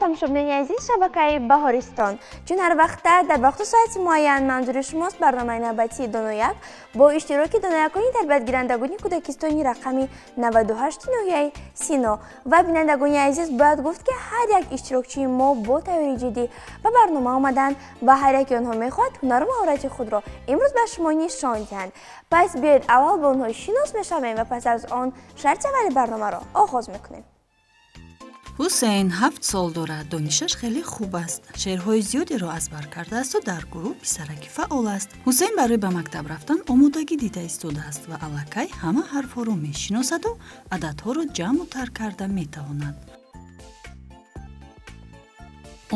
Тамошобинони азиз шабакаи Баҳористон, чун ҳар вақта дар вақту соати муайян манзури шумост барномаи навбатии Донояк бо иштироки доноякони тарбиятгирандагони кӯдакистони рақами 98 ноҳияи Сино. Ва, бинандагони азиз, бояд гуфт, ки ҳар як иштирокчии мо бо тайёри ҷиддӣ ба барнома омаданд ва ҳар яки онҳо мехоҳад ҳунару маҳорати худро имрӯз ба шумо нишон диҳанд. Пас биёед, аввал бо онҳо шинос мешавем ва пас аз он шарти аввали барномаро оғоз мекунем. Ҳусейн 7 сол дорад, донишаш хеле хуб аст, шеърҳои зиёдеро аз бар кардаасту дар гурӯҳ писараки фаъол аст. Ҳусейн барои ба мактаб рафтан омодагӣ дида истодааст ва аллакай ҳама ҳарфҳоро мешиносаду ададҳоро ҷамъу тарҳ карда метавонад.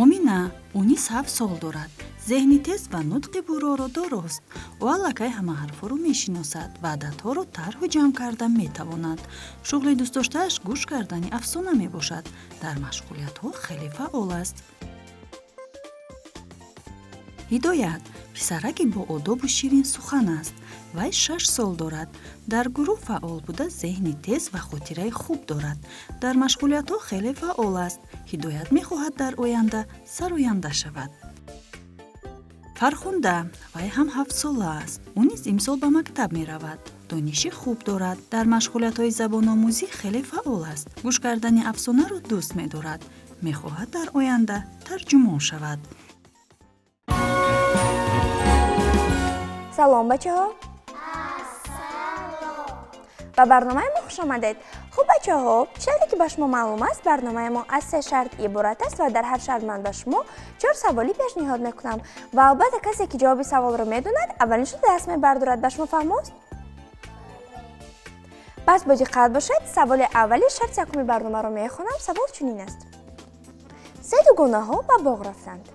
Омина. Ӯ низ 7 сол дорад, зеҳни тез ва нутқи бурроро дорост. Ӯ аллакай ҳама ҳарфҳоро мешиносад ва ададҳоро тарҳу ҷамъ карда метавонад. Шуғли дӯстдоштааш гӯш кардани афсона мебошад. Дар машғулиятҳо хеле фаъол аст. Ҳидоят писараки боодобу ширинсухан аст. Вай 6 сол дорад, дар гурӯҳ фаъол буда, зеҳни тез ва хотираи хуб дорад. Дар машғулиятҳо хеле фаъол аст. Ҳидоят мехоҳад дар оянда сароянда шавад. Фархунда. Вай ҳам 7сола аст. Ӯ низ имсол ба мактаб меравад, дониши хуб дорад, дар машғулиятҳои забономӯзӣ хеле фаъол аст, гӯш кардани афсонаро дӯст медорад. Мехоҳад дар оянда тарҷумон шавад. Салом, бачаҳо, ба барномаи мо хушомадед. Хуб, бачаҳо, чизе ки ба шумо маълум аст, барномаи мо аз се шарт иборат аст ва дар ҳар шарт ман ба шумо чор саволӣ пешниҳод мекунам ва албатта касе ки ҷавоби саволро медонад, аввалин шуда даст мебардорад. Ба шумо фаҳмост? Пас бо диққат бошед. Саволи аввали шарти якуми барномаро мехонам. Савол чунин аст: се дугонаҳо ба боғ рафтанд.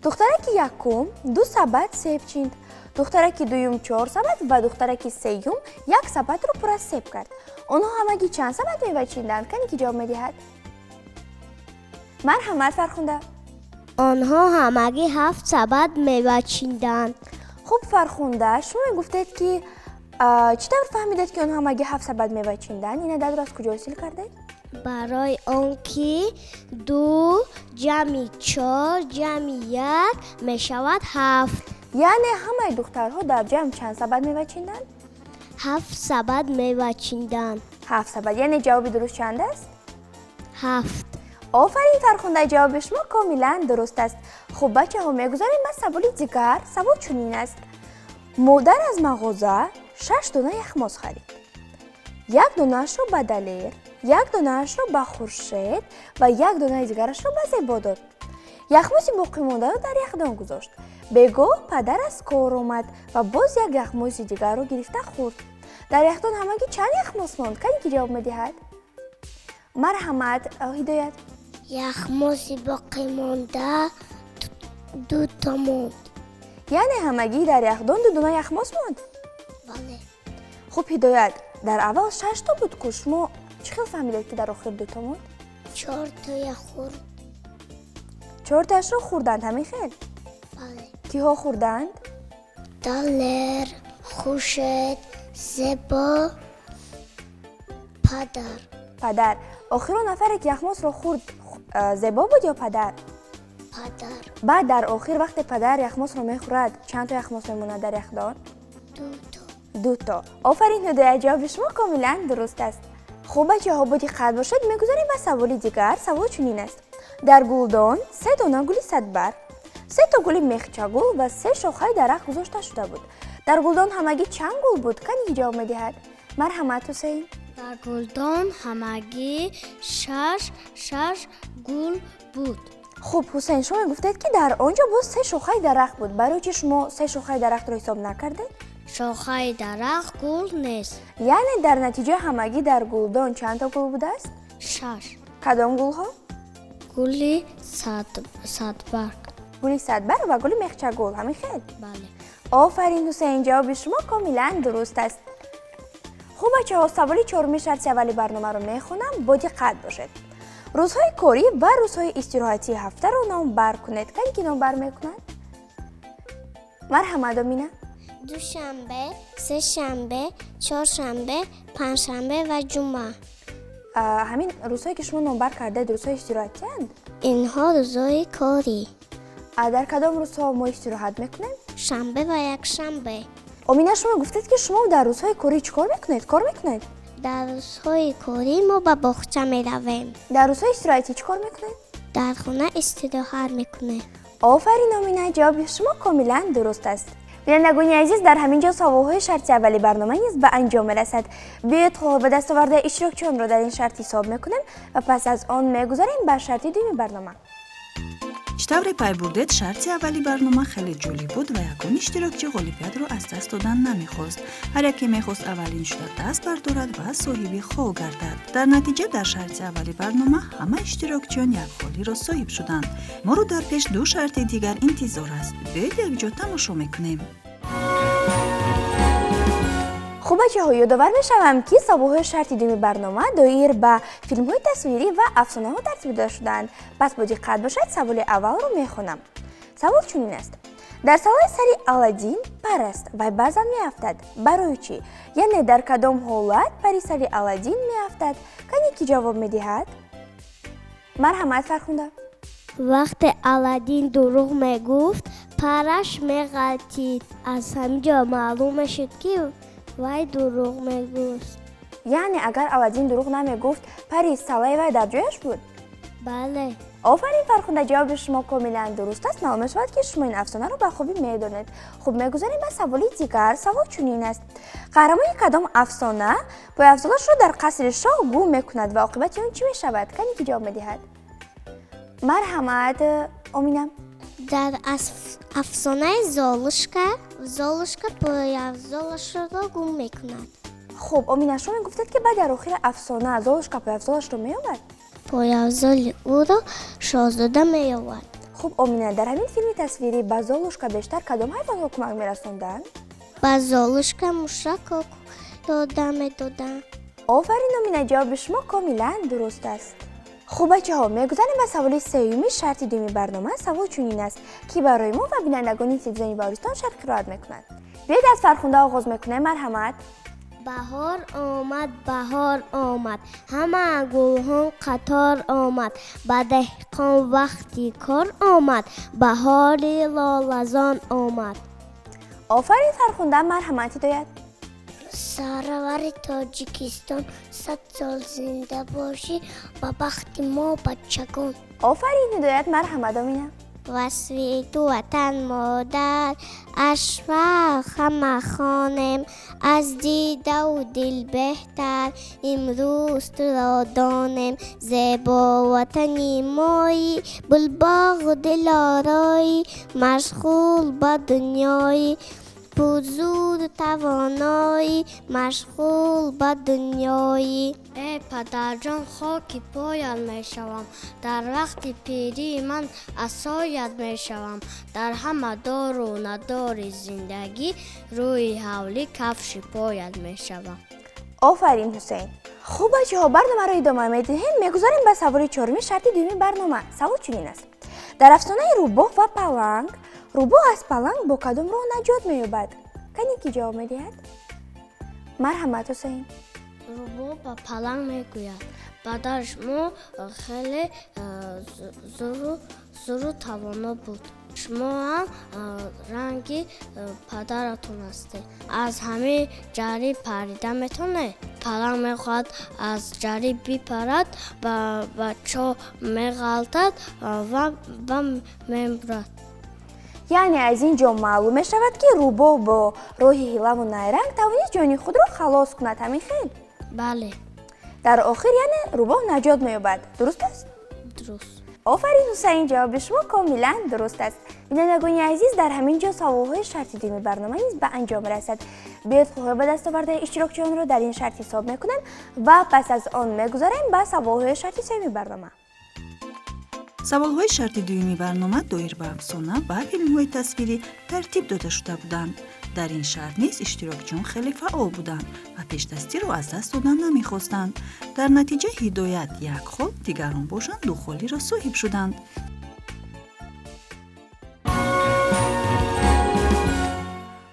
Духтараки якум ду сабат себ чинд, духтараки дуюм чор сабат ва духтараки сеюм як сабатро пур аз себ кард. Онҳо ҳамагӣ чанд сабат мева чинданд? Кане ки ҷавоб медиҳад? Марҳамат, Фархунда. Онҳо ҳамагӣ ҳафт сабат мева чинданд. Хуб, Фархунда, шумо мегуфтед, ки чӣ тавр фаҳмидед, ки онҳо ҳамагӣ ҳафт сабат мева чинданд? Ин ададро аз куҷо ҳосил кардед? Барои он ки ду ҷамъи чор ҷамъи як мешавад ҳафт. Яъне ҳамаи духтарҳо дар ҷамъ чанд сабат мева чинданд? Ҳафт сабат мева чинданд. Ҳафт сабат. Яъне ҷавоби дуруст чанд аст? Ҳафт. Офарин, Фархунда, ҷавоби шумо комилан дуруст аст. Хуб, бачаҳо, мегузарем ба саволи дигар. Савол чунин аст: модар аз мағоза шаш дона яхмоз харид. Як донаашро ба Далер, як донаашро ба Хуршед ва як донаи дигарашро ба Зебо дод. Яхмози боқимондаро дар яхдон гузошт. Бегоҳ падар аз кор омад ва боз як яхмози дигарро гирифта хӯрд. Дар яхдон ҳамагӣ чанд яхмоз монд? Кане ки ҷавоб медиҳад? Марҳамат, Ҳидоят. Яхмози боқимонда дуто монд. Яъне ҳамагӣ дар яхдон ду дона яхмоз монд? Бале. Хуб, Ҳидоят, дар аввал шашто буд ку, шумо чӣ хел фаҳмидед, ки дар охир дуто монд? Чортоя хӯрд. Чортаашро хӯрданд, ҳамин хел? Бале. Киҳо хӯрданд? Далер, Хуршед, Зебо, падар. Падар. Охирон нафаре ки яхмосро хӯрд, Зебо буд ё падар? Падар. Баъд дар охир, вақте падар яхмосро мехӯрад, чанд то яхмос мемонад дар яхдон? Дуто. Дуто. Офарин, Ҳидоят, ҷавоби шумо комилан дуруст аст. Хуб, бачаҳо, бо диққат бошед, мегузарем ба саволи дигар. Савол чунин аст: дар гулдон се дона гули садбарг, се то гули мехчагул ва се шохаи дарахт гузошта шуда буд. Дар гулдон ҳамагӣ чанд гул буд? Кане ки ҷавоб медиҳад? Марҳамат, Ҳусейн. Дар гулдон ҳамагӣ шаш гул буд. Хуб, Ҳусейн, шумо мегуфтед, ки дар он ҷо боз се шохаи дарахт буд. Барои чи шумо се шохаи дарахтро ҳисоб накардед? Шохаи дарахт гул нест. Яъне дар натиҷа ҳамагӣ дар гулдон чанд то гул будааст? Шаш. Кадом гулҳо? Гули садбарг. Гули садбарг ва гули мехчагул, ҳамин хел? Бале. Офарин, Ҳусейн, ҷавоби шумо комилан дуруст аст. Хуб, бачаҳо, саволи чоруми шарти аввали барномаро мехонам, бо диққат бошед. Рӯзҳои корӣ ва рӯзҳои истироҳатии ҳафтаро номбар кунед. Кане ки номбар мекунад? Марҳамат, Омина. Душанбе, сешанбе, чоршанбе, панҷшанбе ва ҷумъа. Ҳамин рӯзҳое, ки шумо номбар кардаед, рӯзҳои истироҳатиянд? Инҳо рӯзҳои корӣ. Дар кадом рӯзҳо мо истироҳат мекунем? Шанбе ва якшанбе. Омина, шумо гуфтед, ки шумо дар рӯзҳои корӣ чӣ кор мекунед? Кор мекунед? Дар рӯзҳои корӣ мо ба боғча меравем. Дар рӯзҳои истироҳатӣ чӣ кор мекунед? Дар хона истироҳат мекунем. Офарин, Омина, ҷавоби шумо комилан дуруст аст. Бинандагони азиз, дар ҳамин ҷо саволҳои шарти аввали барнома низ ба анҷом мерасад. Биёед, холҳои ба даст овардаи иштирокчиёнро дар ин шарт ҳисоб мекунем ва пас аз он мегузарем ба шарти дуюми барнома. Чӣ тавре пай бурдед, шарти аввали барнома хеле ҷолиб буд ва ягон иштирокчӣ ғолибиятро аз даст додан намехост. Ҳар яке мехост аввалин шуда даст бардорад ва соҳиби хол гардад. Дар натиҷа, дар шарти аввали барнома ҳама иштирокчиён як холиро соҳиб шуданд. Моро дар пеш ду шарти дигар интизор аст. Биёед, якҷо тамошо мекунем. Хуб, бачаҳо, ёдовар мешавам, ки саволҳои шарти дуюми барнома доир ба филмҳои тасвирӣ ва афсонаҳо тартиб дода шудаанд. Пас бо диққат бошед, саволи аввалро мехонам. Савол чунин аст: дар салаи сари Аладдин пар аст, вай баъзан меафтад. Барои чӣ? Яъне дар кадом ҳолат пари сари Аладдин меафтад? Кане, ки ҷавоб медиҳад? Марҳамат, Фархунда. Вақте Аладдин дурӯғ мегуфт, параш меғалтид. Аз ҳамин ҷо маълум мешуд, ки вай дурӯғ мегуфт. Яъне агар Аладдин дурӯғ намегуфт, пари салаи вай дар ҷояш буд? Бале. Офарин, Фархунда, ҷавоби шумо комилан дуруст аст. Маълум мешавад, ки шумо ин афсонаро ба хубӣ медонед. Хуб, мегузарем ба саволи дигар. Савол чунин аст: қаҳрамони кадом афсона пойафзолашро дар қасри шоҳ гум мекунад ва оқибати он чӣ мешавад? Кане, ки ҷавоб медиҳад? Марҳамат, Омина. Дар афсонаи Золушка Золушка пойафзолашро гум мекунад. Хуб, Омина, шумо мегуфтед, ки баъд дар охири афсона Золушка пойафзолашро меёбад? Пойафзоли ӯро шоҳзода меёбад. Хуб, Омина, дар ҳамин филми тасвирӣ ба Золушка бештар кадом ҳайвонҳо кӯмак мерасонданд? Ба Золушка мушакҳо ёрдам медоданд. Офарин, Омина, ҷавоби шумо комилан дуруст аст. Хуб, бачаҳо, мегузарем ба саволи сеюми шарти дуюми барнома. Савол чунин аст, ки барои мо ва бинандагони телевизиони Баҳористон шарт қироат мекунад. Биёед, аз Фархунда оғоз мекунем. Марҳамат. Баҳор омад, баҳор омад, ҳама гулҳо қатор омад, ба деҳқон вақти кор омад, баҳори лолазор омад. Офарин, Фархунда. Марҳамат, Ҳидоят. Сарвари Тоҷикистон, 100 сол зинда бошӣ, ба бахти мо бачагон. Офарин, Ҳидоят. Марҳамат, Омина. Васфи ту, ватан модар, ашфақ ҳама хонем, аз дидаву дил беҳтар имрӯз туро донем. Зебо ватани моӣ, гулбоғу дилороӣ, машғул ба дунёӣ, пурзӯру тавоноӣ, машғул ба дунёӣ. Э падарҷон, хоки поят мешавам, дар вақти пирии ман асоят мешавам, дар ҳама дору надори зиндагӣ рӯи ҳавлӣ кафши поят мешавам. Офарин, Ҳусейн. Хуб, бачаҳо, барномаро идома медиҳем. Мегузарем ба саволи чоруми шарти дуюми барнома. Савол чунин аст: дар афсонаи рӯбоҳ ва паланг рӯбоҳ аз паланг бо кадом роҳ наҷот меёбад? Кане, ки ҷавоб медиҳад? Марҳамат, Ҳусейн. Рӯбоҳ ба паланг мегӯяд: падари шумо хеле зӯру тавоно буд, шумо ҳам ранги падаратон ҳастед, аз ҳамин ҷарӣ парида метавонед. Паланг мехоҳад аз ҷарӣ бипарад, ба чоҳ меғалтад ва мемурад. Яъне аз ин ҷо маълум мешавад, ки рӯбоҳ бо роҳи ҳилаву найранг тавонист ҷони худро халос кунад. Ҳамин хел? Бале. Дар охир, яъне, рӯбоҳ наҷот меёбад. Дуруст аст? Дуруст. Офарин, Ҳусайн, ҷавоби шумо комилан дуруст аст. Бинандагони азиз, дар ҳамин ҷо саволҳои шарти дуюми барнома низ ба анҷом расад. Биёед, холҳои ба даст овардаи иштирокчиёнро дар ин шарт ҳисоб мекунем ва пас аз он мегузарем ба саволҳои шарти сеюми барнома. Саволҳои шарти дуюми барнома доир ба афсона ва филмҳои тасвирӣ тартиб дода шуда буданд. Дар ин шарт низ иштирокчиён хеле фаъол буданд ва пешдастиро аз даст додан намехостанд. Дар натиҷа Ҳидоят як хол, дигарон бошанд, ду холиро соҳиб шуданд.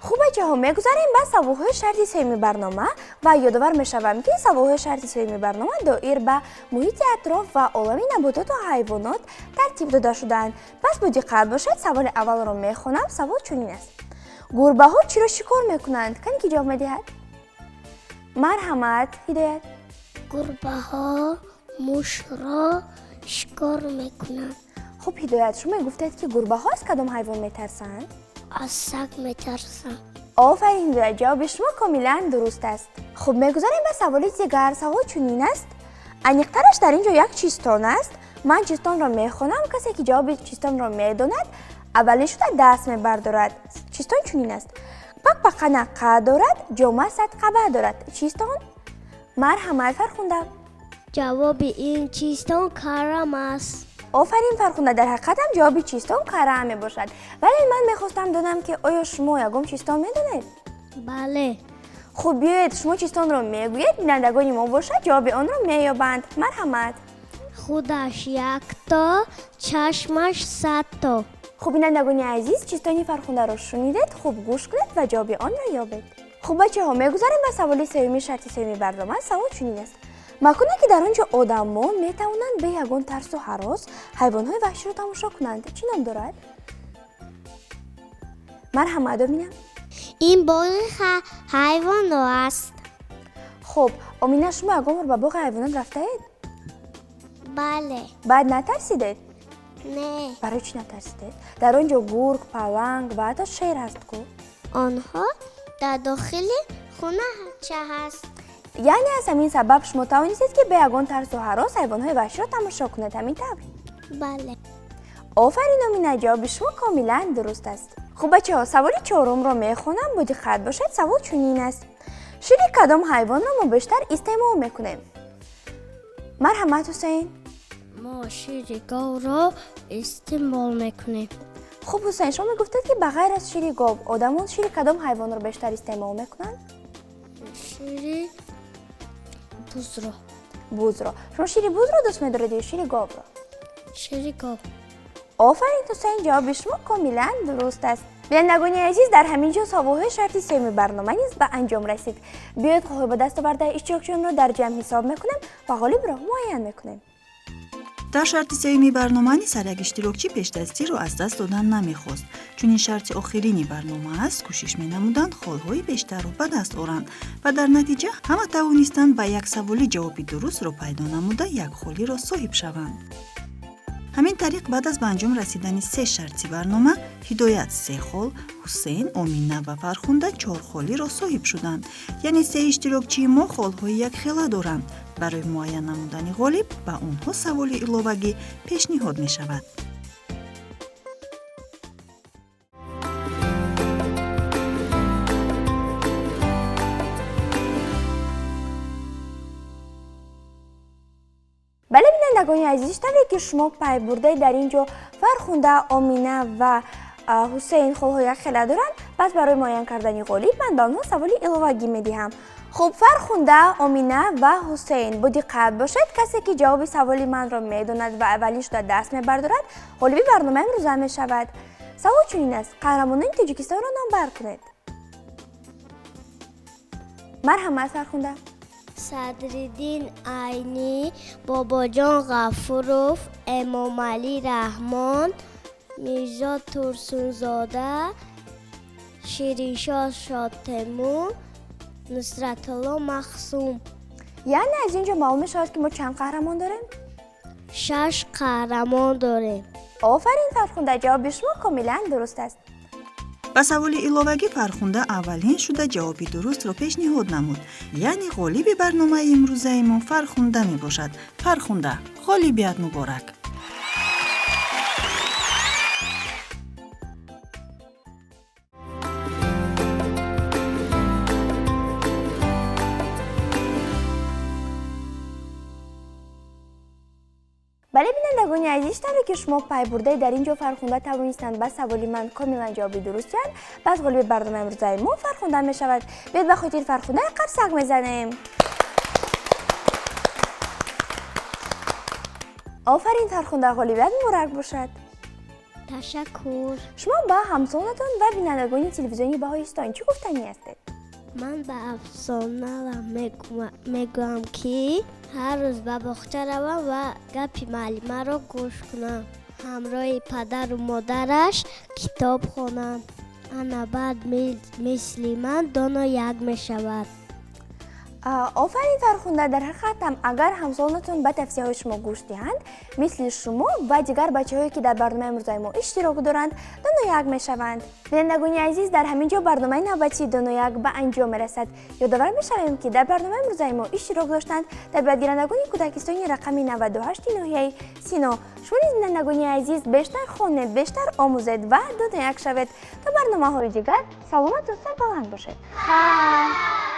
Хуб, бачаҳо. Бачаҳо, мегузарем ба саволҳои шарти сеюми барнома ва ёдовар мешавам, ки саволҳои шарти сеюми барнома доир ба муҳити атроф ва олами набототу ҳайвонот тартиб дода шудаанд. Пас бо диққат бошед, саволи аввалро мехонам. Савол чунин аст: гурбаҳо чиро шикор мекунанд? Кане ки ҷавоб медиҳад? Марҳамат, Ҳидоят. Гурбаҳо мушро шикор мекунанд. Хуб, Ҳидоят, шумо гуфтед, ки гурбаҳо аз кадом ҳайвон метарсанд? Аз саг метарсанд. Офарин, Ҳидоят, ҷавоби шумо комилан дуруст аст. Хуб, мегузарем ба саволи дигар. Савол чунин аст, аниқтараш дар ин ҷо як чистон аст. Ман чистонро мехонам, касе ки ҷавоби чистонро медонад, аввалин шуда даст мебардорад. Чистон чунин аст: пак пақана қа дорад, ҷома сад қаба дорад. Чистон? Марҳамат, Фархунда. Ҷавоби ин чистон карам аст. Офарин, Фархунда, дар ҳақиқатам ҷавоби чистон карам мебошад. Вале ман мехостам донам, ки оё шумо ягон чистон медонед? Бале. Хуб, биёед, шумо чистонро мегӯед, бинандагони мо бошад, ҷавоби онро меёбанд. Марҳамат. Худаш якто, чашмаш садто. Хуб, бинандагони азиз, чистони Фархундаро шунидед, хуб гӯш кунед ва ҷавоби онро ёбед. Хуб, бачаҳо, мегузарем ба саволи сеюми шарти сеюми барнома. Савол чунин аст: маконе ки дар он ҷо одамон метавонанд бе ягон тарсу ҳарос ҳайвонҳои ваҳширо тамошо кунанд, чӣ ном дорад? Марҳамат, Омина. Ин боғи ҳайвонот аст. Хуб, Омина, шумо ягон бор ба боғи ҳайвонот рафтаед? Бале. Баъд натарсидед? Не. Барои чӣ натарсидед? Дар он ҷо гург, паланг ва ҳатто шер ҳаст ку. Онҳо дар дохили хонача ҳаст. Яъне аз ҳамин сабаб шумо тавонистед, ки бе ягон тарсу ҳарос ҳайвонҳои ваҳширо тамошо кунед, ҳамин тавр? Бале. Офарин, Омина, ҷавоби шумо комилан дуруст аст. Хуб, бачаҳо, саволи чорумро мехонам, бо диққат бошед. Савол чунин аст: шири кадом ҳайвонро мо бештар истеъмол мекунем? Марҳамат, Ҳусейн. Мо шири говро истеъмол мекунем. Хуб, Ҳусейн, шумо мегуфтед, ки ба ғайр аз шири гов одамон шири кадом ҳайвонро бештар истеъмол мекунанд? Шири бузро. Бузро. Шумо шири бузро дӯст медоред ё шири говро? Шири гов. Офарин, Ҳусейн, ҷавоби шумо комилан дуруст аст. Бинандагони азиз, дар ҳамин ҷо саволҳои шарти сеюми барнома низ ба анҷом расид. Биёед, холҳои ба даст овардаи иштирокчиёнро дар ҷамъ ҳисоб мекунем ва ғолибро муайян мекунем. Дар шарти сеюми барнома низ ҳар як иштирокчӣ пешдастиро аз даст додан намехост. Чунин шарти охирини барнома аст, кӯшиш менамуданд холҳои бештарро ба даст оранд ва дар натиҷа ҳама тавонистанд ба як саволи ҷавоби дурустро пайдо намуда, як холиро соҳиб шаванд. Ҳамин тариқ, баъд аз ба анҷом расидани се шарти барнома, Ҳидоят се хол, Ҳусейн, Омина ва Фархунда чор холиро соҳиб шуданд. Яъне се иштирокчии мо холҳои якхела доранд. Барои муайян намудани ғолиб ба онҳо саволи иловагӣ пешниҳод мешавад. Бале, бинандагони азиз, тавре ки шумо пай бурдаед, дар ин ҷо Фархунда, Омина ва Ҳусейн холҳои якхела доранд. Пас барои муайян кардани ғолиб ман ба онҳо саволи иловагӣ медиҳам. Хуб, Фархунда, Омина ва Ҳусейн, бо диққат бошед. Касе ки ҷавоби саволи манро медонад ва аввалин шуда даст мебардорад, ғолиби барномаи имрӯза мешавад. Савол чунин аст: қаҳрамонони Тоҷикистонро номбар кунед. Марҳамат, Фархунда. Садриддин Айнӣ, Бобоҷон Ғафуров, Эмомалӣ Раҳмон, Мирзо Турсунзода, Шириншоҳ Шотемур, Нусратулло Махсум. Яъне аз ин ҷо маълум мешавад, ки мо чанд қаҳрамон дорем? Шаш қаҳрамон дорем. Офарин, Фархунда, ҷавоби шумо комилан дуруст аст. Ба саволи иловагӣ Фархунда аввалин шуда ҷавоби дурустро пешниҳод намуд. Яъне ғолиби барномаи имрӯзаи мо Фархунда мебошад. Фархунда, ғолибият муборак! Бале, бинандагони азиз, тавре ки шумо пай бурдаед, дар ин ҷо Фархунда тавонистанд ба саволи ман комилан ҷавоби дуруст диҳанд. Пас ғолиби барномаи имрӯзаи мо Фархунда мешавад. Биёед, ба хотири Фархунда як қарсак мезанем. Офарин, Фархунда, ғолибият муборак бошад. Ташаккур. Шумо ба ҳамсолатон ва бинандагони телевизиони Баҳористон чӣ гуфтанӣ ҳастед? Ман ба афсоналам мегӯям, ки ҳар рӯз ба боғча равам ва гапи муаллимаро гӯш кунам, ҳамроҳи падару модараш китоб хонам. Ана баъд мисли ман доно як мешавад. Офарин, Фархунда. Дар ҳақиқат ҳам, агар ҳамсолонатон ба тавсияҳои шумо гӯш диҳанд, мисли шумо ва дигар бачаҳое, ки дар барномаи имрӯзаи мо иштирок доранд, донояк мешаванд. Бинандагони азиз, дар ҳамин ҷо барномаи навбатии Донояк ба анҷом мерасад. Ёдовар мешавем, ки дар барномаи имрӯзаи мо иштирок доштанд тарбиятгирандагони кӯдакистони рақами 98 ноҳияи Сино. Шумо низ, бинандагони азиз, бештар хонед, бештар омӯзед ва донояк шавед. То барномаҳои дигар саломату сарбаланд бошед. Хайр.